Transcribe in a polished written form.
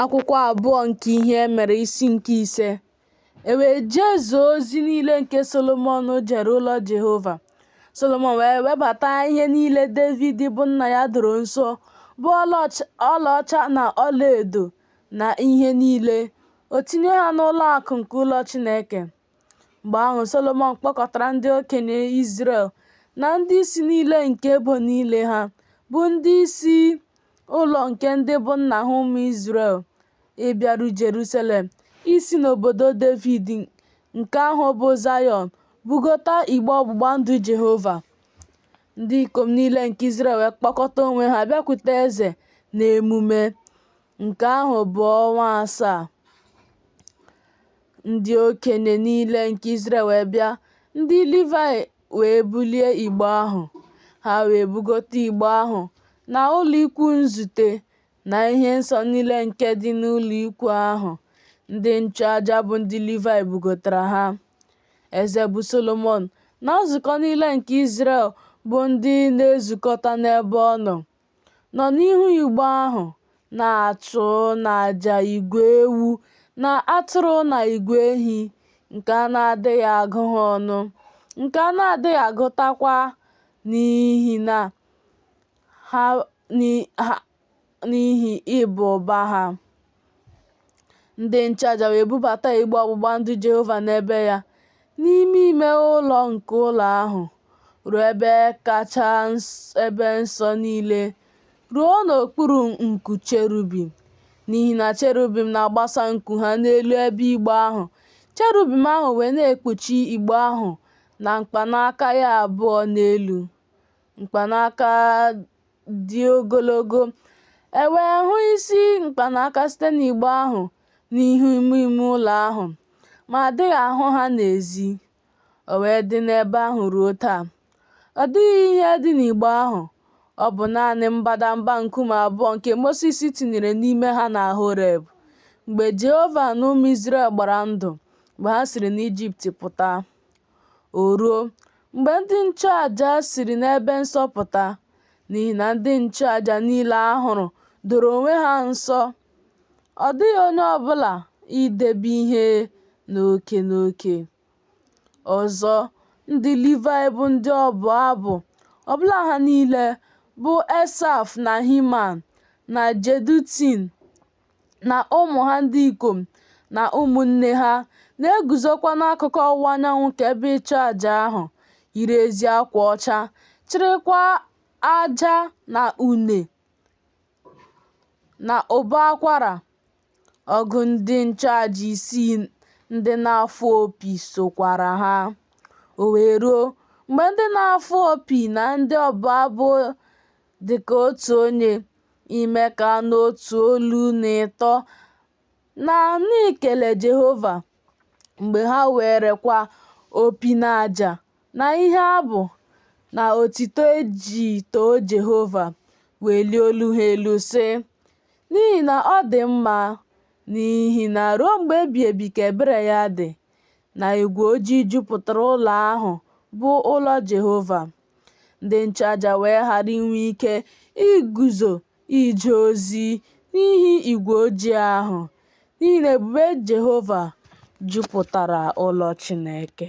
Akwụkwọ abụọ nke Ihe E Mere isi nke ise. E wee jezuo ozi niile nke Solomọn jere ụlọ Jehova. Solomọn wee webata ihe niile Devid bụ nna ya doro nsọ, bụ ọlaọcha na ọlaedo na ihe niile, o tinye ha n'ụlọ akụ nke ụlọ Chineke. Mgbe ahụ Solomọn kpọkọtara ndị okenye Izrel na ndị isi niile nke ebo niile ha, bụ ndị isi ụlọ nke ndị bụ nna ha ụmụ Izrel, ịbịaru Jeruselem, isi n'obodo Devid, nke ahụ bụ Zayọn, bugota igbe ọgbụgba ndụ Jehova. Ndị ikom niile nke Izrel wee kpọkọta onwe ha bịakwute eze n'emume, nke ahụ bụ ọnwa asaa. Ndị okenye niile nke Izrel wee bịa, ndị Livaị wee bulie igbe ahụ. Ha wee bugota igbe ahụ na ụlọikwuu nzute na ihe nsọ niile nke dị n'ụlọikwuu ahụ. Ndị nchụaja bụ ndị Livaị bugotara ha. Eze bụ Solomọn na nzukọ niile nke Izrel bụ ndị na-ezukọta n'ebe ọ nọ, nọ n'ihu igbe ahụ na-achụ n'aja igwe ewu na atụrụ na igwe ehi, nke a na-adịghị agụ ha ọnụ, nke a na-adịghị agụtakwa n'ihi ịba ụba ha. Ndị nchụaja wee bubata igbe ọgbụgba ndụ Jehova n'ebe ya, n'ime ime ụlọ nke ụlọ ahụ, ruo ebe kacha ebe nsọ niile, ruo n'okpuru nku cherubim, n'ihi na cherubim na-agbasa nku ha n'elu ebe igbe ahụ, cherubim ahụ wee na-ekpuchi igbe ahụ na mkpanaka ya abụọ n'elu, mkpanaka dị ogologo, e wee hụ isi mkpanaka site n'igbe ahụ n'ihu ime ime ụlọ ahụ, ma a dịghị ahụ ha n'ezi. O wee dị n'ebe ahụ ruo taa. Ọ dịghị ihe dị n'igbe ahụ, ọ bụ naanị mbadamba nkume abụọ nke Mosis tinyere n'ime ha na Horeb, mgbe Jehova na ụmụ Izrel gbara ndụ mgbe ha siri n'Ijipt pụta. O ruo, mgbe ndị nchụaja siri n'ebe nsọ pụta, n'ihi na ndị nchụaja niile a hụrụ doro onwe ha nsọ, ọ dịghị onye ọ bụla idebe ihe n'oke n'oke. Ọzọ, ndị Livaị bụ ndị ọbụ abụ, ọbụla ha niile, bụ Esaf na Himan na Jedutun na ụmụ ha ndị ikom na ụmụnne ha, na-eguzokwa n'akụkụ ọwụwa anyanwụ nke ebe ịchụaja ahụ, yiri ezi akwa ọcha, chịrịkwa aja na une na ụbọ akwara. Ọgụ ndị nchụaja isii ndị na-afụ opi sokwara ha. O wee ruo, mgbe ndị na-afụ opi na ndị ọbụ abụ dị ka otu onye, ime ka a nụ otu olu n'ito na n'ikele Jehova, mgbe ha werekwa opi na aja na ihe abụ na otito e ji too Jehova, welie olu ha elu, sị, N'ihi na ọ dị mma, n'ihi na ruo mgbe ebighị ebi ka ebere ya dị, na igwe ojii jupụtara ụlọ ahụ, bụ ụlọ Jehova. Ndị nchụaja wee ghara inwe ike iguzo ije ozi n'ihi igwe ojii ahụ, n'ihi na ebube Jehova jupụtara ụlọ Chineke.